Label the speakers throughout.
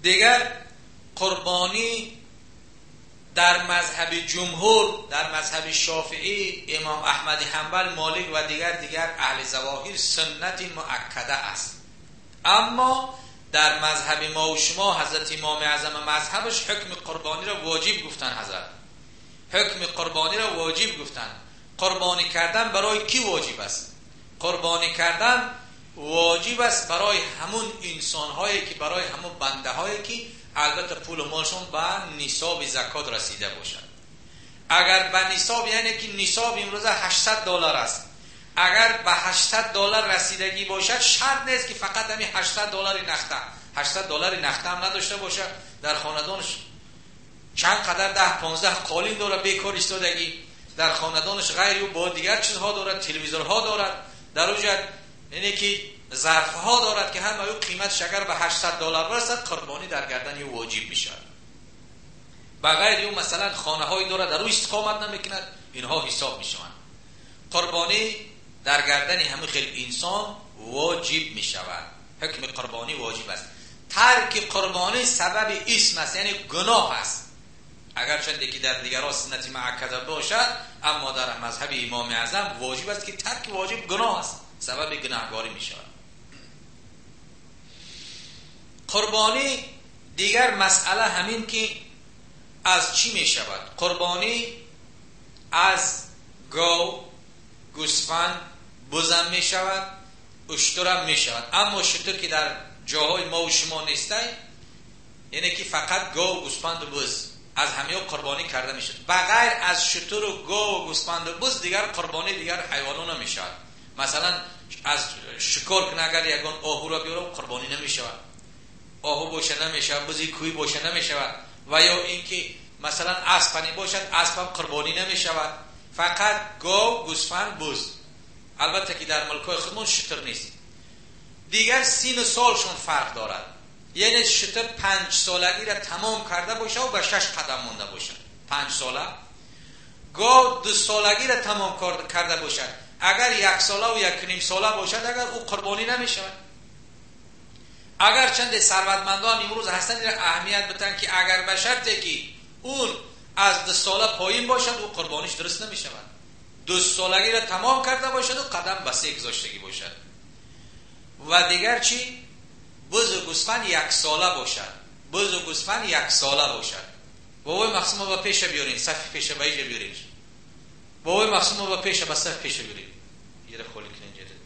Speaker 1: دیگر قربانی در مذهب جمهور، در مذهب شافعی، امام احمد حنبل، مالک و دیگر اهل ظواهر سنت مؤکده است. اما در مذهب ما و شما حضرت امام اعظم مذهبش حکم قربانی را واجب گفتن. حضرت حکم قربانی را واجب گفتن. قربانی کردن برای کی واجب است؟ قربانی کردن واجب است برای همون انسان‌هایی که برای همون بنده هایی که البته پول و مالشون به نصاب زکات رسیده باشد. اگر به نصاب، یعنی که نصاب امروز $800 است، اگر به $800 رسیدگی باشد شرط نیست که فقط همین $800 نخته، $800 نخته هم نداشته باشد، در خاندانش چند قدر 10-15 قالین داره بیکار ایستادگی، در خاندانش غیر و با دیگر چیزها دارد، تلویزیونها دارد، در اوج یعنی که ظرفها دارد که هم او قیمت اگر به $800 برسد قربانی در گردن او واجب میشود. بغیر او مثلا خانه هایی دارد در او استقامت نمیکند، اینها حساب میشوند. قربانی در گردن همه خیلی انسان واجب میشود. حکم قربانی واجب است. ترک قربانی سبب اسم است، یعنی گناه است. اگرچه که در دیگرها سنت مؤکده باشد، اما در مذهب امام اعظم واجب است که ترک واجب گناه است، سبب گناهگاری می شود. قربانی دیگر مسئله همین که از چی می شود؟ قربانی از گاو، گوسفند، بزم می شود، اشتر می شود. اما شتر که در جاهای ما و شما نیسته، یعنی که فقط گاو، گوسفند و بز از همه قربانی کرده می شود. بغیر از شتر و گاو و گوسفند و بز دیگر قربانی دیگر حیوانان نمی شود. مثلا از شکار کنه اگر یگان آهو را بیاره قربانی نمی شود، آهو باشه نمی شود، بزی کوی باشه نمی شود، و یا اینکه مثلا اسپنی باشد اسب هم قربانی نمی شود. فقط گاو، گوسفند، بز. البته که در ملکای خودمون شتر نیست. دیگر سین و سالشون فرق دارد، یعنی شتر 5 سالگی را تمام کرده باشه و به 6 قدم مونده باشه، 5 ساله. گاو 2 سالگی را تمام کرده باشد، اگر 1 ساله و 1.5 ساله باشد اگر او قربانی نمی شود. اگر چند ثروتمندان امروز هستند اهمیت بدن که اگر به شرطی که اون از 2 ساله پایین باشد او قربانیش درست نمی شود. 2 سالگی را تمام کرده باشد و قدم به 3 گذاشتگی باشد. و دیگر چی؟ بز و گوسفند 1 ساله باشد، بز و گوسفند 1 ساله باشد. بابای مخصوم با پیش بیارین، صف پیش به اینجا بیارین. بابای مخصوم با پیش به صف پیش بیارین. یه خالی کنین جدید.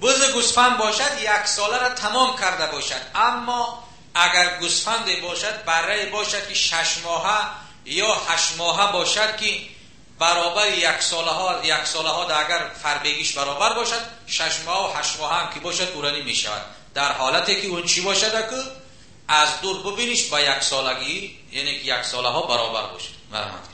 Speaker 1: بز گوسفند باشد 1 ساله را تمام کرده باشد. اما اگر گوسفند باشد، بره باشد که 6 ماهه یا 8 ماهه باشد که برابر 1 ساله ها، 1 ساله ها اگر فربگیش برابر باشد 6 ماه و 8 ماه هم که باشد اورانی می شود. در حالتی که اون چی باشد که از دور ببینیش با 1 سالگی، یعنی که 1 ساله ها برابر باشد. مرحمت.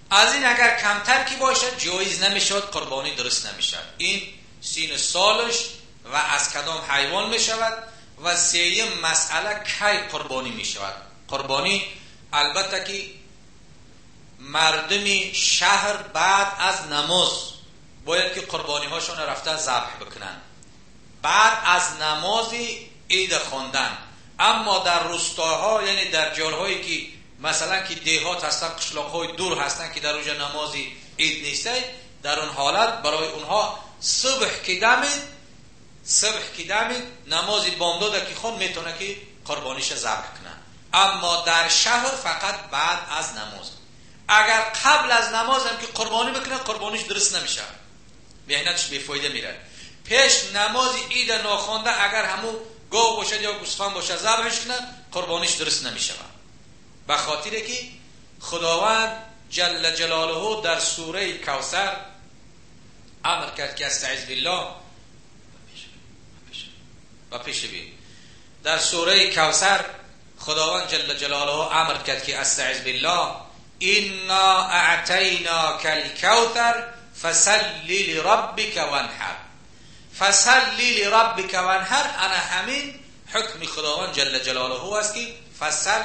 Speaker 1: از این اگر کمتر کی باشد جایز نمی شود، قربانی درست نمی شود. این سین سالش و از کدام حیوان می شود. و سیم مسئله کی قربانی می شود. قربانی البته که مردم شهر بعد از نماز باید که قربانی هاشون رفته ذبح بکنن، بعد از نماز عید خواندن. اما در روستاها، یعنی در جاهایی که مثلا که دیهات هستن، قشلاق‌های دور هستن که در اونجا نماز عید نیست، در اون حالت برای اونها صبح که دمید، صبح که دمید نماز بامداد که خون میتونه که قربانیش ذبح کنه. اما در شهر فقط بعد از نماز. اگر قبل از نماز هم که قربانی بکنه قربانیش درست نمیشه، مهنتش بی‌فایده میره. پیش نماز عید ناخوانده اگر همو گاو باشد یا گوسفند باشد ذبحش کنه قربانیش درست نمیشه. به خاطر که خداوند جل جلاله در سوره کوثر امر کرد که استعذ بالله و پیش بی. در سوره کوثر خداوند جل جلاله امر کرد که استعذ بالله انا اعطیناک الکوثر فصل لربک وانحر. فصل لربک وانحر، انا همین حکم خداوند جل جلاله است که فصل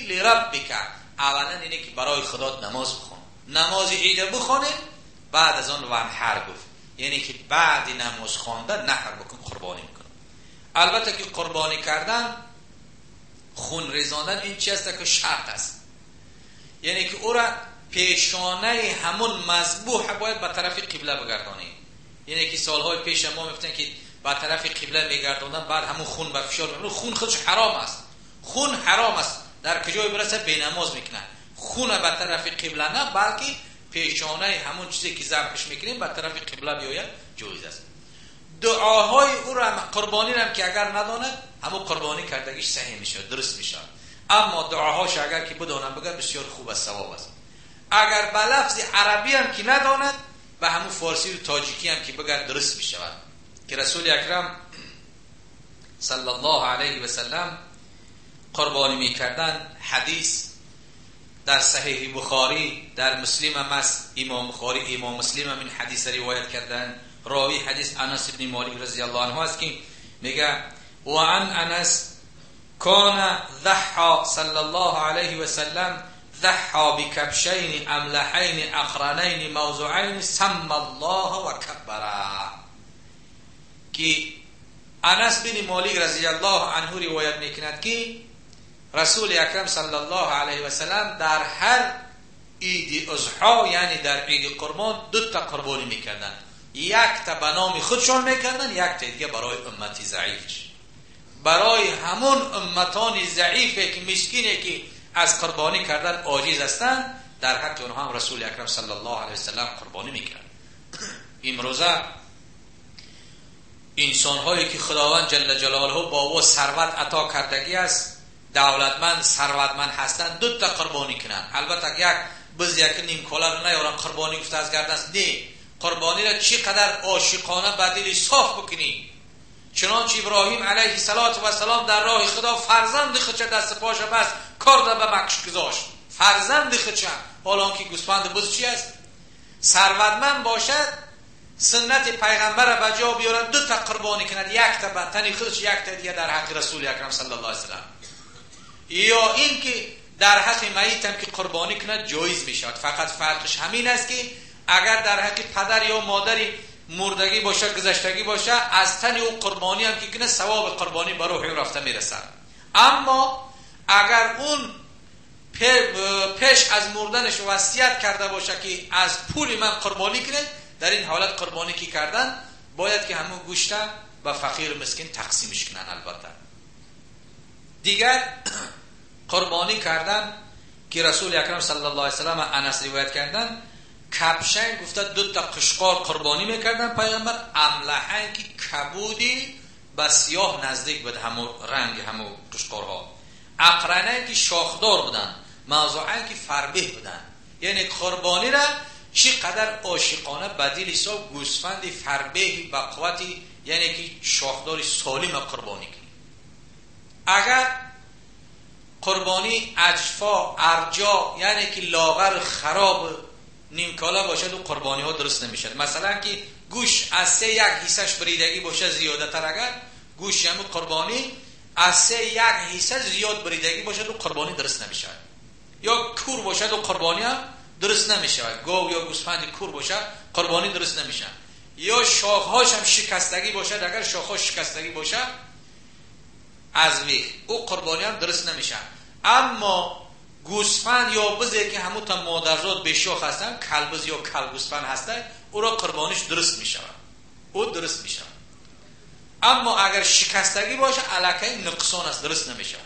Speaker 1: لربک، اولا اینه که برای خدا نماز بخون، نماز عید بخونه، بعد از آن ونحر گفت، یعنی که بعد نماز خواندن نحر بکن، قربانی میکنه. البته که قربانی کردن، خون ریزاندن، این چی است که شرط است، یعنی که او را پیشانه همون مذبوح باید به طرف قبله بگردانی. یعنی که سالهای پیش ما میگفتن که به طرف قبله میگردوندن، بعد همون خون بر فشار می‌آورد. خون خودش حرام است، خون حرام است، در کجای برسه بی نماز میکنه. خون به طرف قبله نه، بلکه پیشانه همون چیزی که ذبحش میکنیم به طرف قبله بیاید جایز است. دعاهای او را، قربانی را که اگر نداند همون قربانی کردگیش صحیح میشه، درست میشه. اما دعاهاش اگر که بدانم بگه بسیار خوب است، ثواب است. اگر به لفظ عربی هم که نداند، به همون فارسی و تاجیکی هم که بگه درست میشود. که رسول اکرم صلی الله علیه و سلم قربانی میکردن، حدیث در صحیح بخاری، در مسلم هم است، امام بخاری امام مسلم هم این حدیث روایت کردن. راوی حدیث انس بن مالک رضی الله عنه است که میگه و عن انس کان ضحى صلی الله علیه و سلم ضحى بکبشین املحین اقرنین موضوعین سم الله و کبر. که انس بن مالک رضی الله عنه روایت میکند که رسول اکرم صلی الله علیه و سلم در هر عید اضحی، یعنی در عید قربان، دو تا قربانی میکردن. یک تا به نام خودشان میکردن، یک تا دیگه برای امتی ضعیفش، برای همون امتان ضعیفه که مسکینه که از قربانی کردن عاجز هستند، در حق اونها هم رسول اکرم صلی الله علیه و سلم قربانی میکرد. امروزه انسان هایی که خداوند جل جلاله با او ثروت عطا کردگی است، دولتمند ثروتمند هستند، دو تا قربانی کنند. البته یک بز یک نیم کالا رو نیارن قربانی گفته از گردن است، نه، قربانی را چقدر عاشقانه به دل صاف بکنی. چنانچه ابراهیم علیه السلام در راه خدا فرزند خودش دست پاش بست، کار به مکش گذاشت، فرزند خودش، حالا که گوسفند بز چی است؟ ثروتمند باشد، سنت پیغمبر به جا بیارد، دو تا قربانی کند، یک تا به تن خودش، یک تا دیگه در حق رسول اکرم صلی الله علیه و سلم. یا اینکه در حق میت هم که قربانی کند جایز می شود. فقط فرقش همین است که اگر در حق پدر یا مادری مردگی باشه، گذشتگی باشه، از تن او قربانی هم که کنه ثواب قربانی به روح او رفته میرسد. اما اگر اون پیش از مردنش وصیت کرده باشه که از پول من قربانی کنه، در این حالت قربانی که کردن باید که همون گوشت به فقیر مسکین تقسیمش کنن. البته دیگر قربانی کردن که رسول اکرم صلی الله علیه و سلم انس روایت کردن، کبشن گفته دو تا قشقار قربانی میکردن پیغمبر، املحن که کبودی به سیاه نزدیک بود همو رنگ همو قشقارها، اقرنن که شاخدار بودن، موضوعن که فربه بودن. یعنی قربانی را چقدر عاشقانه بدیل حساب گوسفند فربه با قوتی، یعنی که شاخدار سالم قربانی کنی. اگر قربانی اجفا ارجا، یعنی که لاغر خراب نیمکاله باشد، و قربانی ها درست نمیشد. مثلا که گوش از سه یک حصهش بریدگی باشه زیاده تر، اگر گوش همون قربانی از سه یک حصه زیاد بریدگی باشد، و قربانی درست نمیشد. یا کور باشد و قربانی هم درست نمیشود. گاو یا گوسفند کور باشد قربانی درست نمیشه. یا شاخهاش هم شکستگی باشد، اگر شاخهاش شکستگی باشد از وی او قربانی هم درست نمیشه. اما گوسفند یا بزه که همون تا مادرزاد به شاخ هستن، کلبز یا کل گوسفند هستن، او را قربانیش درست میشود، او درست میشود. اما اگر شکستگی باشه علاکه نقصان است، درست نمیشه.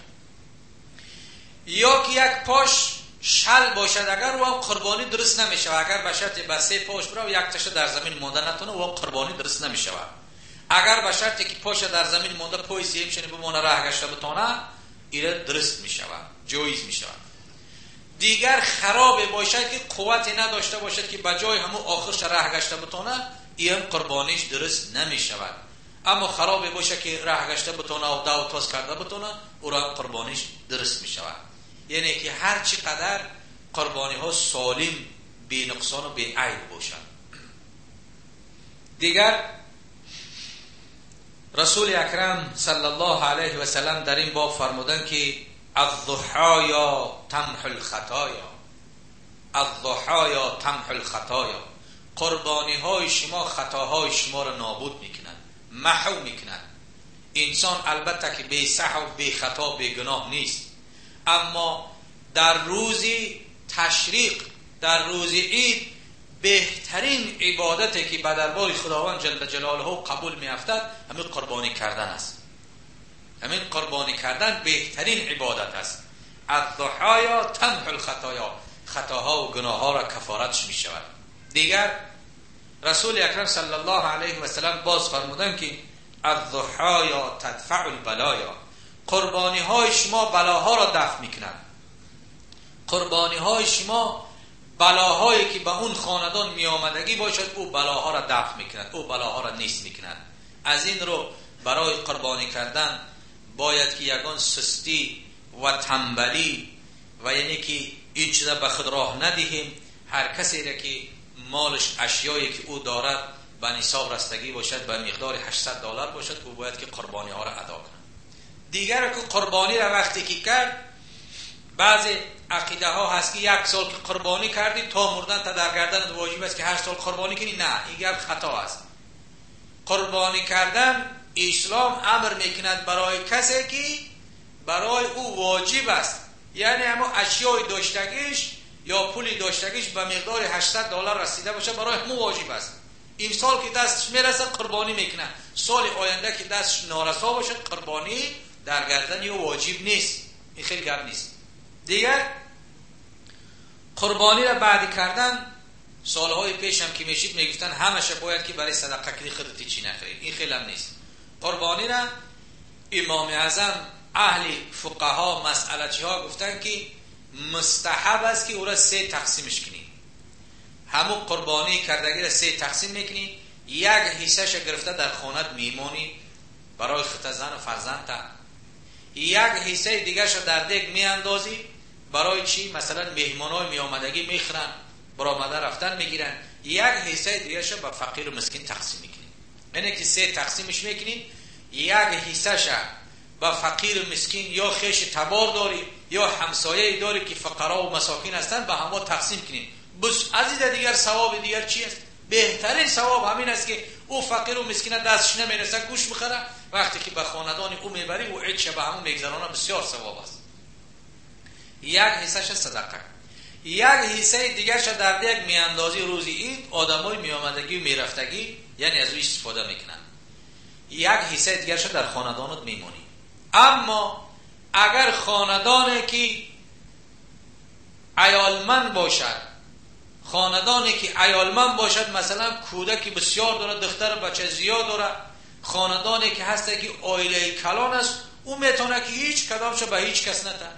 Speaker 1: یا که یک پاش شل باشد، اگر او هم قربانی درست نمیشه. اگر به شرط به سه پاش بره و یک تاش در زمین مانده نتونه، او هم قربانی درست نمیشه. اگر به شرطی که پاش در زمین مانده، پای سیم شنی بمانه راه گشته بتونه، ایره درست میشه، جایز میشه. دیگر خراب باشد که قوتی نداشته باشد که به جای همون آخرش راه گشته بتونه، این قربانیش درست نمیشود. اما خراب باشه که راه گشته بتونه و دو تاز کرده بتونه، او را قربانیش درست میشود. یعنی که هر چی قدر قربانی ها سالم، بی نقصان و بی عیب باشند. دیگر رسول اکرم صلی الله علیه و سلم در این باب فرمودن که الضحایا تمحو الخطایا، الضحایا تمحو الخطایا، قربانی های شما خطاهای شما را نابود میکنند، محو میکنند. انسان البته که بی سهو، بی خطا، بی گناه نیست، اما در روز تشریق، در روز عید، بهترین عبادتی که به دربار خداوند جل جلاله قبول میافتد همین قربانی کردن است. همین قربانی کردن بهترین عبادت است. الضحایا تمحو الخطایا، خطاها و گناهها را کفارتش می شود. دیگر رسول اکرم صلی الله علیه و سلم باز فرمودند که الضحایا تدفع البلایا، قربانی های شما بلاها را دفع میکنند. قربانی های شما بلاهایی که به اون خاندان می آمدگی باشد، او بلاها را دفع میکند، او بلاها را نیست میکند. از این رو برای قربانی کردن باید که یگان سستی و تنبلی و یعنی که این چیزا به خود راه ندهیم. هر کسی را که مالش اشیایی که او دارد به نصاب رستگی باشد، به مقدار $800 باشد، او باید که قربانی ها را ادا کند. دیگر که قربانی را وقتی که کرد، بعضی عقیده ها هست که یک سال که قربانی کردی تا مردن تا در گردنت واجب است که هر سال قربانی کنی. نه، این گپ خطا است. قربانی کردن اسلام امر میکند برای کسی که برای او واجب است، یعنی همون اشیای داشتگیش یا پولی داشتگیش به مقدار $800 رسیده باشه، برای همون واجب است. این سال که دستش میرسه قربانی میکنه، سال آینده که دستش نارسا باشه قربانی در گردن او واجب نیست. این خیلی گپ نیست. دیگر قربانی را بعد کردن، سالهای پیش هم که میشید میگفتن همشه باید که برای صدقه کردی خودت چی نخرید. این خیلی هم نیست. قربانی را امام اعظم، اهل فقها، مسئله ها گفتن که مستحب است که او را 3 تقسیمش کنی. همون قربانی کردگی را 3 تقسیم میکنی، یک حصهش گرفته در خانت میمانی برای خود زن و فرزند تا، یک حصه دیگرش در دیگ میاندازی برای چی؟ مثلا مهمانای میآمدگی میخرن، برآمده رفتن میگیرن. یک حصه دیگرش به فقیر و مسکین تقسیم میکنی. اینه که 3 تقسیمش میکنی، یک حصهش به فقیر و مسکین یا خیش تبار داری یا همسایه داری که فقرا و مساکین هستن، به همه تقسیم کنی. بس از این دیگر ثواب دیگر چی است؟ بهترین ثواب همین است که او فقیر و مسکین دستش نمیرسه گوش بخره، وقتی که به خاندان او میبری و عید به همون میگذرانه، بسیار ثواب است. یک حصهش صدقه، یک حصه دیگرش در دیگ میاندازی روزی عید، آدمای میآمدگی و میرفتگی یعنی از او استفاده میکنن. یک حصه دیگرش در خاندانت میمونی. اما اگر خاندانی که عیالمند باشد، خاندانی که عیالمند باشد، مثلا کودکی بسیار داره، دختر بچه زیاد داره، خاندانی که هست که عائله کلان است، او میتونه که هیچ کدامش به هیچ کس نده،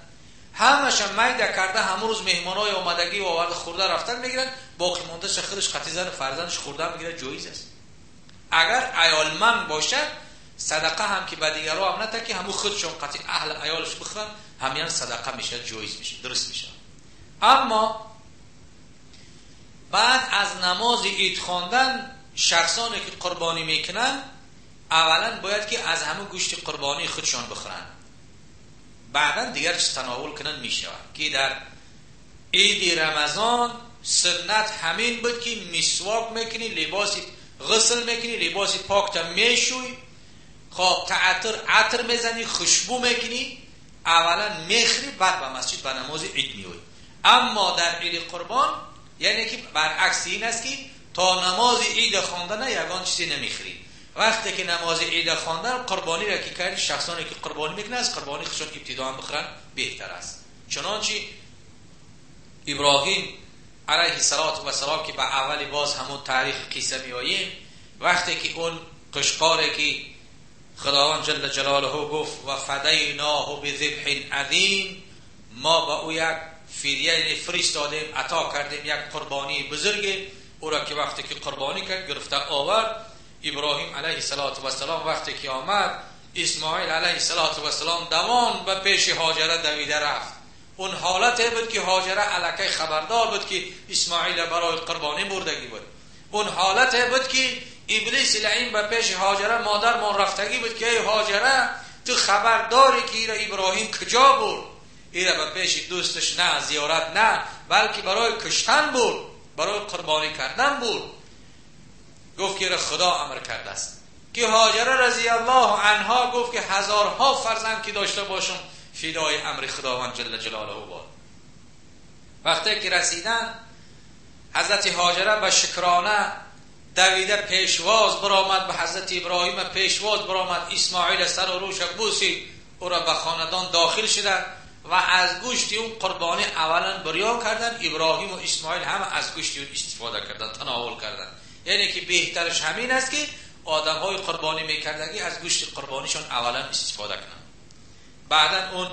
Speaker 1: همش میده کرده، همون روز مهمانای آمدگی و آورده خورده رفتن میگیرن، باقی مونده خودش قطعی زن فرزندش خورده میگیره، جایز است. اگر عیالمند باشد صدقه هم که به دیگران هم نده که همون خودشون قطعی اهل عیالش بخورن، همیان صدقه میشه، جایز میشه، درست میشه. اما بعد از نماز عید خواندن شخصانی که قربانی میکنن اولا باید که از همون گوشت قربانی خودشان بخورن، بعدا دیگر چیز تناول کنن میشه. که در عید رمضان سنت همین بود که مسواک میکنی، لباس غسل میکنی، لباس پاک تا میشوی، خب تعطر عطر میزنی، خوشبو میکنی، اولا میخری، بعد به مسجد به نماز عید میوی. اما در عید قربان یعنی که برعکس این است که تا نماز عید خواندن یگان چیزی نمیخری. وقتی که نماز عید خواندن قربانی را که کردی، شخصانی که قربانی میکنن از قربانی خودشون ابتدا هم بخورن بهتر است. چنانچه ابراهیم علیه السلام که به اول باز همون تاریخ قصه میاییم، وقتی که اون قشقاره که خداوند جل جلاله گفت و فدیناه بذبح عظیم، ما با او یک فدیه فرستادیم، عطا کردیم، یک قربانی بزرگ او را که وقتی که قربانی کرد گرفته آورد. ابراهیم علیه السلام وقتی که آمد، اسماعیل علیه السلام دوان به پیش هاجره دویده رفت. اون حالت بود که هاجره الکی خبردار بود که اسماعیل برای قربانی بردگی بود. اون حالت بود که ابلیس لعین به پیش هاجره مادر ما رفتگی بود که ای هاجره تو خبرداری که ایره ابراهیم کجا برد؟ ایره به پیش دوستش نه، زیارت نه، بلکه برای کشتن برد، برای قربانی کردن برد. گفت که خدا امر کرده است. که هاجره رضی الله عنها گفت که هزارها فرزند که داشته باشم فدای امر خداوند جل جلاله باد. وقتی که رسیدن حضرت هاجره به شکرانه دویده پیشواز برآمد، به حضرت ابراهیم پیشواز برآمد، اسماعیل سر و روش بوسید، او را به خاندان داخل شدن و از گوشت اون قربانی اولا بریان کردن. ابراهیم و اسماعیل هم از گوشت اون استفاده کردن، تناول کردن. یعنی که بهترش همین است که آدم های قربانی میکردگی از گوشت قربانیشون اولا استفاده کنن، بعدا اون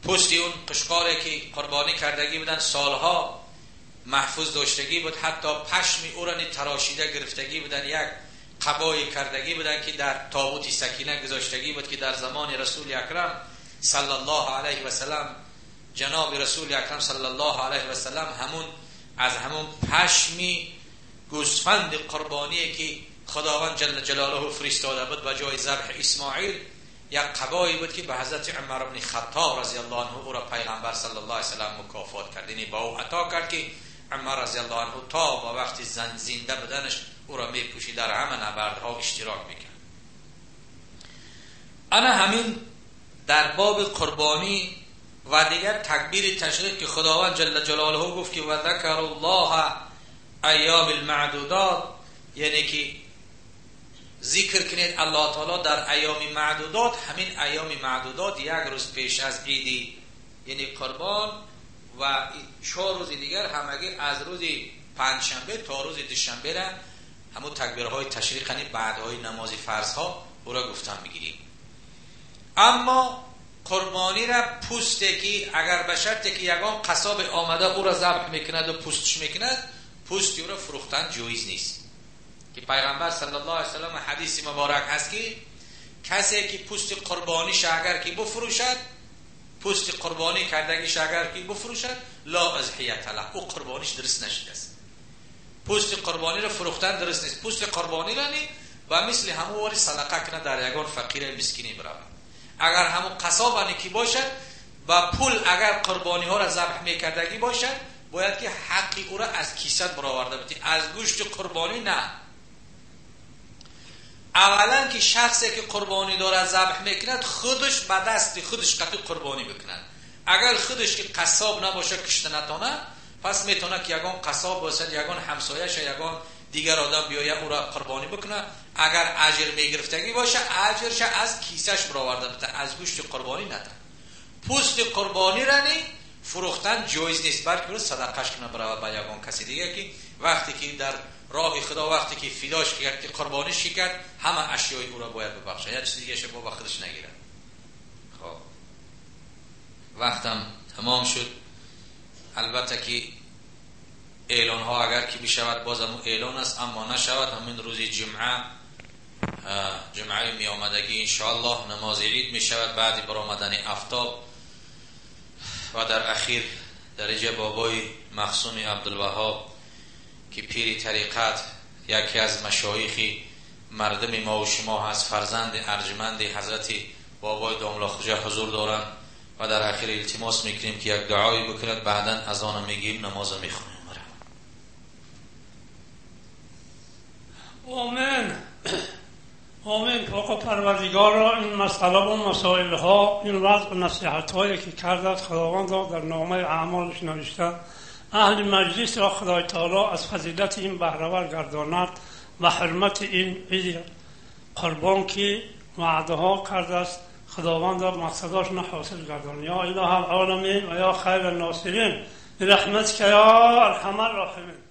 Speaker 1: پوست اون قشقاری که قربانی کردگی بودن سالها محفوظ داشتگی بود، حتی پشم او را تراشیده گرفتگی بودن، یک قبای کردگی بودن که در تابوت سکینه گذاشتگی بود که در زمان رسول اکرم صلی الله علیه و سلم، جناب رسول اکرم صلی الله علیه و سلم همون از همون پشمی گوسفند قربانی که خداوند جل جلاله فرستاده بود به جای ذبح اسماعیل، یک قبایی بود که به حضرت عمر بن خطاب رضی الله عنه او را پیغمبر صلی الله علیه و سلم مکافات کرد، یعنی با او عطا کرد که عمر رضی الله عنه تا با وقتی زن زنده بدنش او را میپوشید، در همه نبردها اشتراک میکرد. انا همین در باب قربانی و دیگر تکبیر تشریق که خداوند جل جلاله گفت که و ذکر الله ایام المعدودات، یعنی که ذکر کنید الله تعالی در ایام معدودات. همین ایام معدودات یک روز پیش از عیدی یعنی قربان و 4 روز دیگر همگی از روز پنجشنبه تا روز دوشنبه را همون تکبیرهای تشریق، یعنی بعدهای نماز فرض ها او را گفتن میگیریم. اما قربانی را پوسته که اگر به شرطی که یگان قصاب آمده او را ذبح میکند و پوستش میکند، پوست او را فروختن جایز نیست. که پیغمبر صلی الله علیه و سلم حدیث مبارک هست که کسی که پوست قربانیش اگر که بفروشد، پوست قربانی کردگیش اگر که بفروشد، لا اضحیت له، او قربانیش درست نشده است. پوست قربانی را فروختن درست نیست. پوست قربانی را نی و مثل همون واری صدقه کنه در یگان فقیر مسکینی برود. اگر همون قصاب که باشد و پول اگر قربانی ها را ذبح میکردگی باشد، باید که حقی او را از کیسه برآورده بتی، از گوشت قربانی نه. اولا که شخصی که قربانی داره ذبح میکند خودش به دست خودش قطع قربانی بکند. اگر خودش که قصاب نباشه کشته نتانه، پس میتونه که یگان قصاب باشد، یگان همسایه‌ش، یگان دیگر آدم بیایه او را قربانی بکنه. اگر اجر میگرفتگی باشه، اجرش از کیسهش برآورده بته، از گوشت قربانی نده. پوست قربانی را نی فروختن جایز نیست، بلکه رو صدقهش کنه برای به یگان کسی دیگه که وقتی که در راه خدا وقتی که فداش کرد که قربانیش کرد، همه اشیای او را باید ببخشه، یا چیز دیگه با خودش نگیره. خب وقتم تمام شد. البته که اعلان ها اگر که بشود بازم اعلان است، اما نشود همین روز جمعه، جمعه می آمدگی انشاءالله نماز عید می شود بعد برآمدن آفتاب. و در اخیر درجه بابای مخصوم عبدالوهاب که پیر طریقت، یکی از مشایخ مردم ما و شما هست، فرزند ارجمند حضرت بابای داملا خوجه حضور دارند و در اخیر التماس میکنیم که یک دعایی بکند، بعدا اذان میگیم، نماز میخونیم.
Speaker 2: آمین آمین. آقا پروردگار را این مسئله و مسائل ها، این وضع و نصیحت هایی که کرد خداوند را در نامه اعمالش نوشته، اهل مجلس را خدای تعالی از فضیلت این بهره گرداند و حرمت این عید قربان که وعده ها کرده است خداوند را مقصداش حاصل گرداند. یا اله العالمین و یا خیر الناصرین برحمتک یا ارحم الراحمین.